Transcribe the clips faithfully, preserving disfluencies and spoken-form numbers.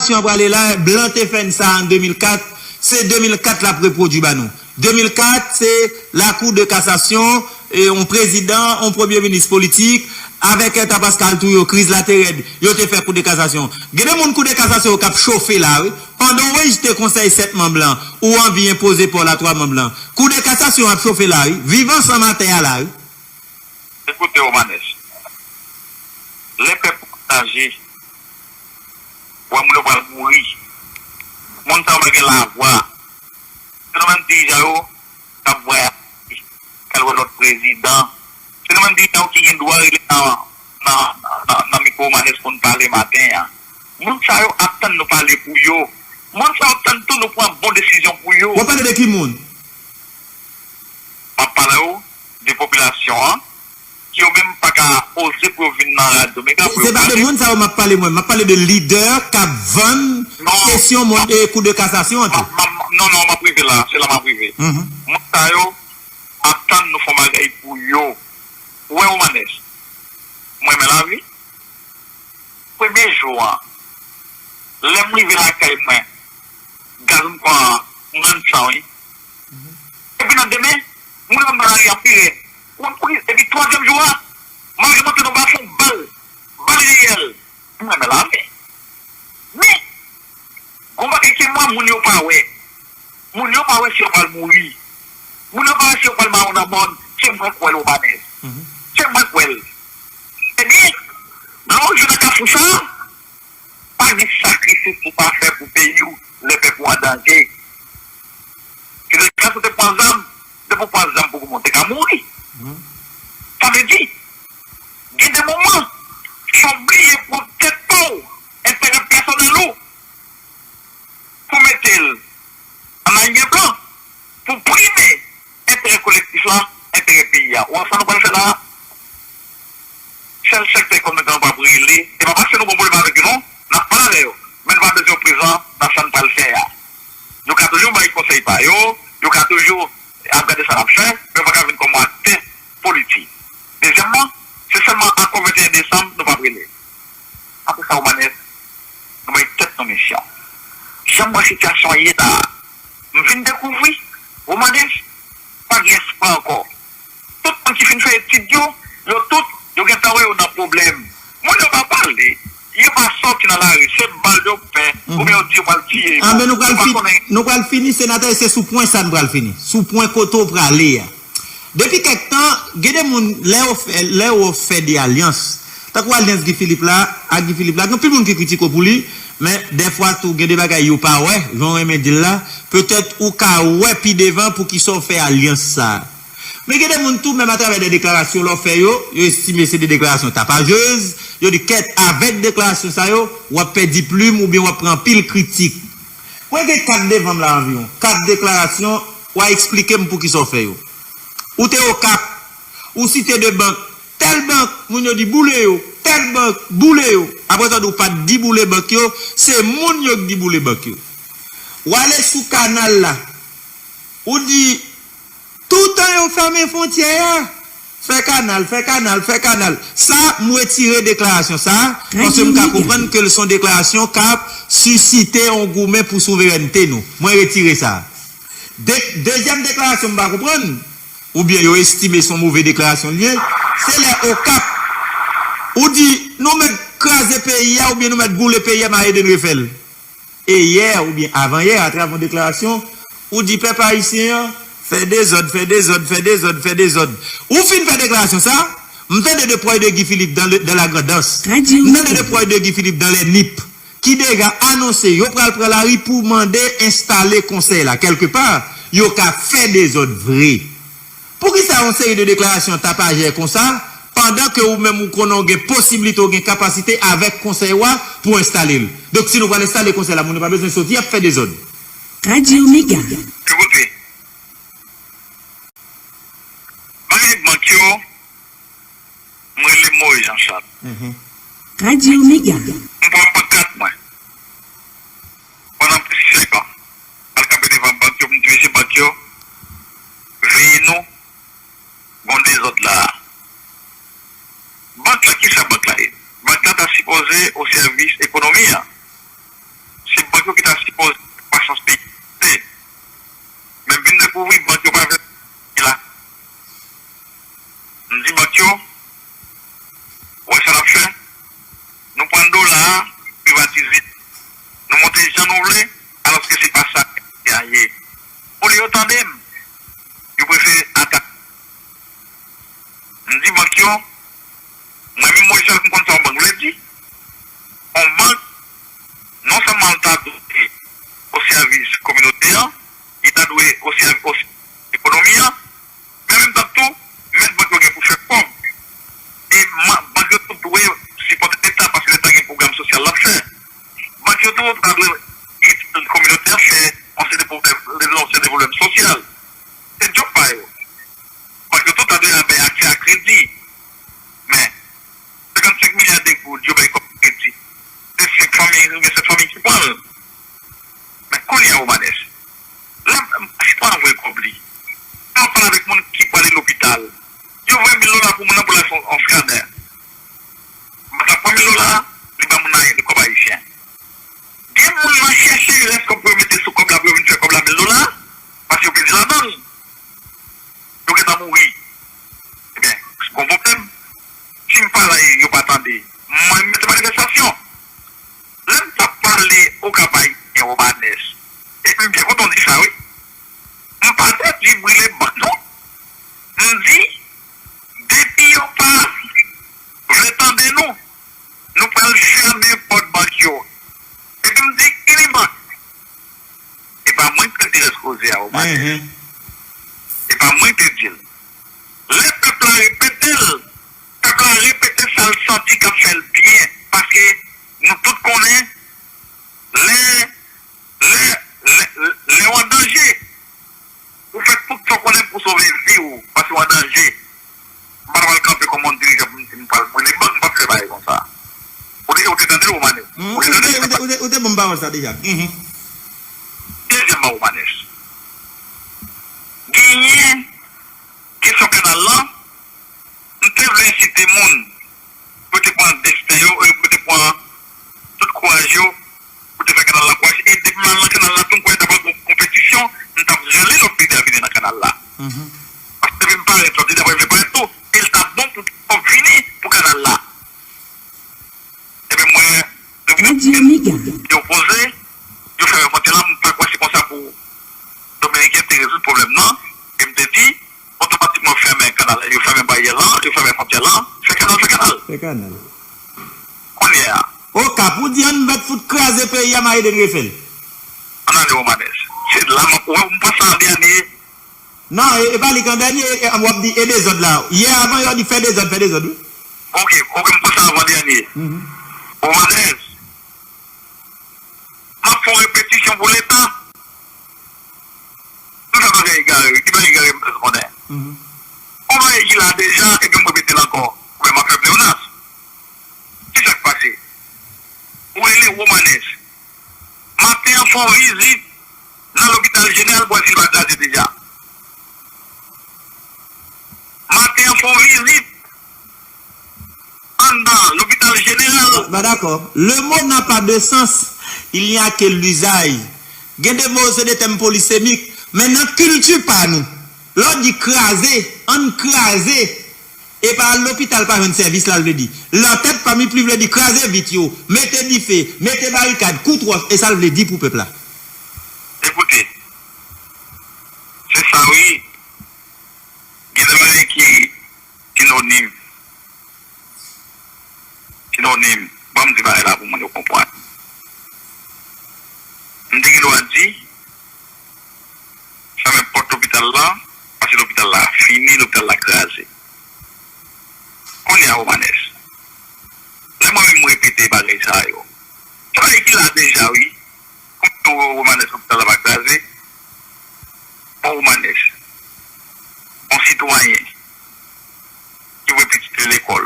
An prale la, blan te fè n sa an de mil kat, se de mil kat l ap repwodui ba nou. De mil kat, se lakou de kasasyon, e, yon prezidan, yon premye minis politik, avèk Eta Pascal tou yo, kriz la te rèd, yo te fè kou de kasasyon. Gen de moun kou de kasasyon yo k ap chofe la, wi. Pandan w rejte konsèy sèt manm lan, ou anvi enpoze pa w la twa manm lan. Kou de kasasyon ap chofe la, wi. Viv ansanm atè a la, wi. Ekoute, Romanes, lè pèp ou an danje, wè moun yo pral mouri. Moun sa yo pa gen lavwa. Se nou menm dirijan yo k ap vwayaje, k al wè lòt prezidan. Se nou menm dirijan yo ki gen dwa rele nan, nan, nan, nan, nan mikwo Romanes pou n pale maten an. Moun sa yo ap tann nou pale pou yo. Moun sa yo ap tann tou nou pran bon desizyon pou yo. W ap pale de ki moun? M ap pale w de popilasyon an, ki yo menm pa ka oze pou yo vin nan radyo Mega pou yo pale. Se pa de moun sa yo m ap pale mwen, m ap pale de lidè k ap vann kesyon mond e kou de kasasyon an tou. Non, non, m ap rive la, se la m ap rive. Moun sa yo ap tann nou fè yon bagay pou yo. Ou wè, Romanes, mwen renmen lavi. Premye jou an, lè m rive lakay mwen, gaz m pran an, m rann san, wi. Epi nan demen, moun yo nan lari ap vire. Ou konn poukisa? Epi twazyèm jou an, malgre m antre nan bafon, bal, bal reyèl. M renmen lame. Men, gon bagay ke mwen, moun yo pa wè. Moun yo pa wè si yo pral mouri. Moun yo pa wè si yo pral mawon nan mòn. Se mwen k wè l, Romanes. Se mwen k wè l. Ebyen, lè w rive nan kafou sa a, pa gen sakrifis ou pa fè pou peyi w lè pèp ou an danje. Fidel Castro te pran zam, depi w pran zam pou goumen, w te ka mouri. Sa vle di, gen de moman, fò w bliye pwòp tèt pa w, enterè pèsonèl ou, pou mete l an aryè plan, pou prime enterè kolektif la, enterè peyi a. Ou wè sa nou pral fè la a? Sèl sektè ekonomik lan nou p ap rele, e pa paske nou gen yon pwoblèm avèk yo non, n ap pale avè yo, men nou pa bezwen yo prezan nan sa n pral fè a. Yo ka toujou bay konsèy pa yo, yo ka toujou ap gade sa n ap fè, men yo pa ka vin kòm yon aktè politik. Dezyèmman, se sèlman akò venteyen desanm nou p ap rele. Apre sa, Romanes, nou bay tèt nou misyon. Jan m wè sitiyasyon an ye la a, m vin dekouvri, Romanes, pa gen espwa ankò. Tout moun ki fin fè etid yo, yo tout, yo gentan wè yo nan pwoblèm. Moun yo pa pale, yo pa sòti nan lari, se bal yo pè, oubyen yo di yo pral tiye yo. Anben, nou pral fini, senatè, e se sou pwen sa nou pral fini. Sou pwen kote w prale a. Depi kèk tan, gen de moun, lè yo fè, lè yo fè de alyans, tankou alyans Guy Philippe la, ak Guy Philippe la, gen anpil moun ki kritike w pou li, men dèfwa tou, gen de bagay yo pa wè, jan w renmen di l la, petèt ou ka wè pi devan poukisa w fè alyans sa a. Men gen de moun tou, menm atravè de deklarasyon lè w fè yo, yo estime se de deklarasyon tapajez, yo di kèt, avèk deklarasyon sa yo, w ap pèdi plim oubyen w ap pran anpil kritik. Mwen gen kat devan m la anviwon, kat deklarasyon, w a eksplike m poukisa w fè yo. Ou te Okap, ou site de bank, tèl bank, moun yo di boule yo, tèl bank, boule yo. Apre sa, w di w pa t di boule bank yo, se moun yo k di boule bank yo. W ale sou kanal la, ou di, toutan yo fèmen fwontyè a, fè kanal, fè kanal, fè kanal. Sa, m retire deklarasyon sa, paske m ka konprann ke l se yon deklarasyon k ap sisite yon goumen pou souverènte nou. Mwen retire sa. De-, dezyèm deklarasyon m pa konprann, oubyen yo estime se yon move deklarasyon l ye, se lè Okap, ou di, nou mèt kraze peyi a, oubyen nou mèt boule peyi a, Marie Eden refè l. E yè oubyen avanyè, atravè yon deklarasyon, ou di pèp ayisyen an, fè dezòd, fè dezòd, fè dezòd, fè dezòd. Ou fin fè deklarasyon sa, m tande de pwòch de Guy Philippe dans le, dans la Grandans. M tande de pwòch de Guy Philippe dans les Nippes, ki deja anonse yo pral pran lari pou mande enstale konsèy la. Kèlkepa, yo ka fè dezòd vre. Poukisa yon seri de deklarasyon tapajè konsa, pandan ke ou menm ou konnen w gen posiblite, w gen kapasite avèk konsèy ou a pou w enstale l? Donk, si nou pral enstale konsèy la, moun yo pa bezwen soti ap fè dezòd. Radyo Mega. Ekoute, bagay bank yo, m rele Moïse Jean Charles. Radyo Mega. M pran pankat mwen. Pandan plis senk an, al kanpe devan bank yo pou m di mesye bank yo, veye nou, gon dezòd la a. Bank la, kisa bank la ye? Bank la ta sipoze o sèvis ekonomi an. yo ki ta sipoze fè kwasans peyi. Men m vin dekouvri bank yo pa vle la. M di bank yo, wè sa n ap fè? Nou pran dola a, privatize. Nou monte jan nou vle, alòske se pa sa a ye. Olye yo tande m, yo prefere atake. M di bank yo, mwen menm Moyiz Charles m konn sa yon bank vle di. Yon bank, non sèlman l ta dwe o sèvis kominote an, li ta dwe o sèvis ekonomi an, men an menm tan tou, mèt bank yo gen pou fè kòb. E bank yo tou dwe sipòte Leta paske Leta gen pwogram sosyal l ap fè. Bank yo tou ta dwe ede kominote an fè yon seri de pwoblèm, rezoud yon seri de pwoblèm sosyal. Se djòb pa yo. Bank yo tou ta dwe bay aksè a kredi. Men, senkannsenk milya de goud yo bay kòm kredi. Se senk fanmi, oubyen sèt fanmi ki pran l. Men kounye a, Romanes, la, si pa anvoye kòb li, an pale avèk moun ki prale lopital. Yo voye mil dola pou moun nan pou l al fè yon skanè. Mwen ta pran mil dola, li ban moun nan kòb ayisyen. Gen moun nan chèche rès kòb pou yo mete sou kòb la pou yo vin fè kòb la mil dola, paske yo peze ladan l. Yo gentan mouri. Ebyen, se yon pwoblèm. Si m pa la, yo pa tande. Mwen mete manifestasyon. Lè m t ap pale Okap Ayisyen Romanes, e m byen kontan w di sa, wi. M pa te di brile bank, non. M di, depi yo pa vle tande nou, nou pral fèmen pòt bank yo. Epi m di, Unibank, e pa mwen ki te di lòt koze a, Romanes. E pa mwen ki te di l. Lè pèp la repete l, pèp la repete sa l santi k ap fè l byen. Paske nou tout konnen, lè, lè, lè, lè w an danje, ou fè tout sa w konnen pou sove vi w, paske w an danje. M pa t pral kanpe kòm yon dirijan pou m di m pral brile bank, m p ap fè bagay konsa. Ou te, ou te tande l, Romanes? Ou te tande l? Ou te, ou te, ou te ban m pawòl sa deja. Dezyèmman, Romanes, genyen kesyon kanal lan, m te vle ensite moun pou yo te pran desten yo, e pou yo te pran tout kouraj yo, pou te fè kanal la kouraj. E depi m al nan kanal la tou, m kwè ta pral gon konpetisyon, m t ap rale lòt peyi a vini nan kanal la. Paske depi m parèt, lòt peyi a vle parèt tou, e l t ap bon pou kòb vini pou kanal la. Ebyen, mwen, yo poze, yo fèmen fwontyè la, m pa kwè se konsa pou Dominiken te rezoud pwoblèm nan, e m te di, otomatikman fèmen kanal, yo fèmen baryè lan, yo fèmen fwontyè lan, fè kanal, fè kanal. Fè kanal. Kounye a. Okap, ou di ann mèt fout kraze peyi a, m a ede n refè l. Ann ale, Romanes. Se la m ap, ou wè, m pran sa an dènye. Non, e, e pa li k an dènye, e, w ap di, e dezòd la. Yè avan yè w di fè dezòd, fè dezòd, wi. Ok, ok, m pran sa avan dènye. Romanes, m ap fè yon repetisyon pou Leta. Nou fè bagay egare, wi. Ki bagay egare m bezwen konnen? Yon bagay ki la deja, epi m repete l ankò. Ou wè m ap fè pleyonas. Ki sa k pase? Ou rele Romanes. Maten an fè yon vizit nan lopital jeneral pou wè si l pa kraze deja. Maten an fè yon vizit anndan lopital jeneral. Ba dakò. Le mot n'a pas deux sens, il n'y a que l'usage. Gen de mo, se de tèm polisemik, men nan kilti pa nou, lè w di kraze, ann kraze, e pa al lopital pa jwenn sèvis la l vle di. Lantèt pa mi pli vle di kraze vit yo, mete dife, mete barikad, kout wòch, e sa l vle di pou pèp la. Ekoute, se sa wi, gen de bagay ki sinonim. Sinonim. Ban m di bagay la pou moun yo konprann. M te gen dwa di, fèmen pòt lopital la, paske lopital la fini, lopital la kraze. Kounye a, Romanes, lè mwen menm m repete bagay sa yo, se bagay ki la deja, wi. Kòm tou Romanes lopital la pa kraze, bon Romanes, bon sitwayen ki voye pitit li lekòl,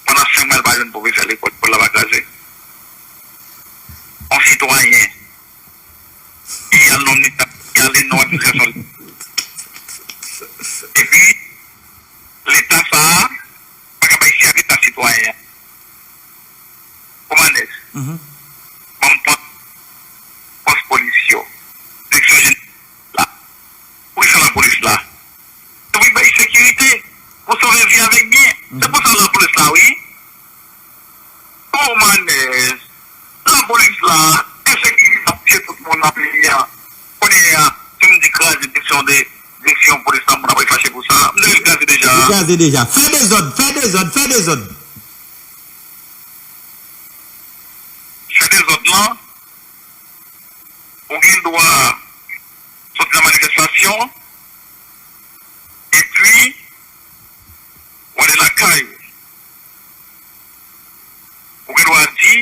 pandan senk mwa l pa jwenn pwofesè lekòl, lekòl la pa kraze. Yon sitwayen ki al nan Leta, ki ale nan administrasyon Leta. Epi, Leta sa a pa ka bay sèvis a sitwayen an. Romanes, ban m pran polis la, ensekirite ap tiye tout moun nan peyi a. Kounye a, si m di kraze direksyon de direksyon polis la, moun ap fache pou sa. M te di l kraze deja. Li kraze deja. Fè dezòd, fè dezòd, fè dezòd. Fè dezòd lan, ou gen dwa soti nan manifestasyon, epi w ale lakay ou. Ou gen dwa di,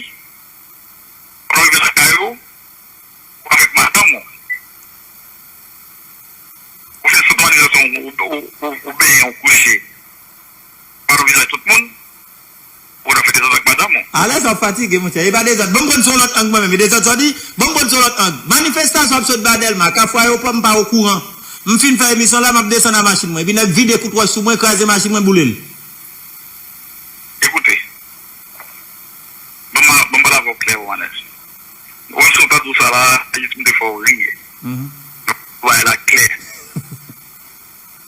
pandan w rive lakay ou, ou avèk madanm ou. Ou fè sot manifestasyon, ou, ou, ou, ou benyen, ou kouche. Pandan w vizaj tout moun, ou ta fè dezòd ak madanm ou. Alèz w ap fatige, monchè. E pa dezòd. Ban m pran sou yon lòt ang mwen menm. E dezòd sa w di? Ban m pran sou yon lòt ang. Manifestasyon ap sot ba Dèlma, Kafou Ayewopò, m pa okouran. M fin fè emisyon la, m ap desann a machin mwen. Epi nèg vide kout wòch sou mwen, kraze machin mwen, boule l. Ekoute, ban m, ban m pale avè w klè, Romanes. Ou wè, si w ta di w sa la, jis m te fè w ri. Bagay la klè.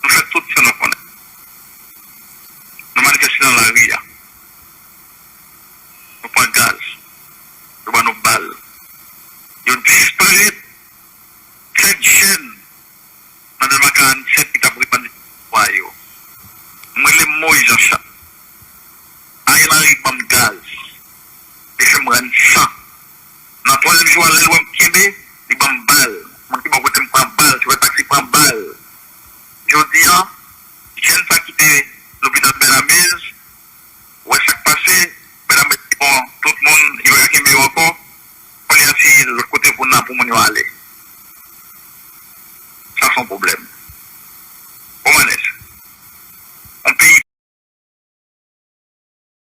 Nou fè tout sa nou konnen. Nou manifeste nan lari a. Nou pran gaz. Yo ban nou bal. Yo disparèt sèt jèn nan Dèlma karannsèt ki t ap revandike pouvwa yo. M rele Moïse Jean Charles. Ariel Henry ban m gaz. Li fè m rann san. Nan twazyèm jou a, lè l wè m kenbe, li ban m bal. Moun ki bò kote m pran bal, chofè taksi pran bal. Jodi a, jèn sa ki te lopital Bèlamez, wè sa k pase, Bèlamez di bon, tout moun, yo pa ka kenbe yo ankò, kounye a se lòt kote pou n nan pou moun yo ale. Sa se yon pwoblèm.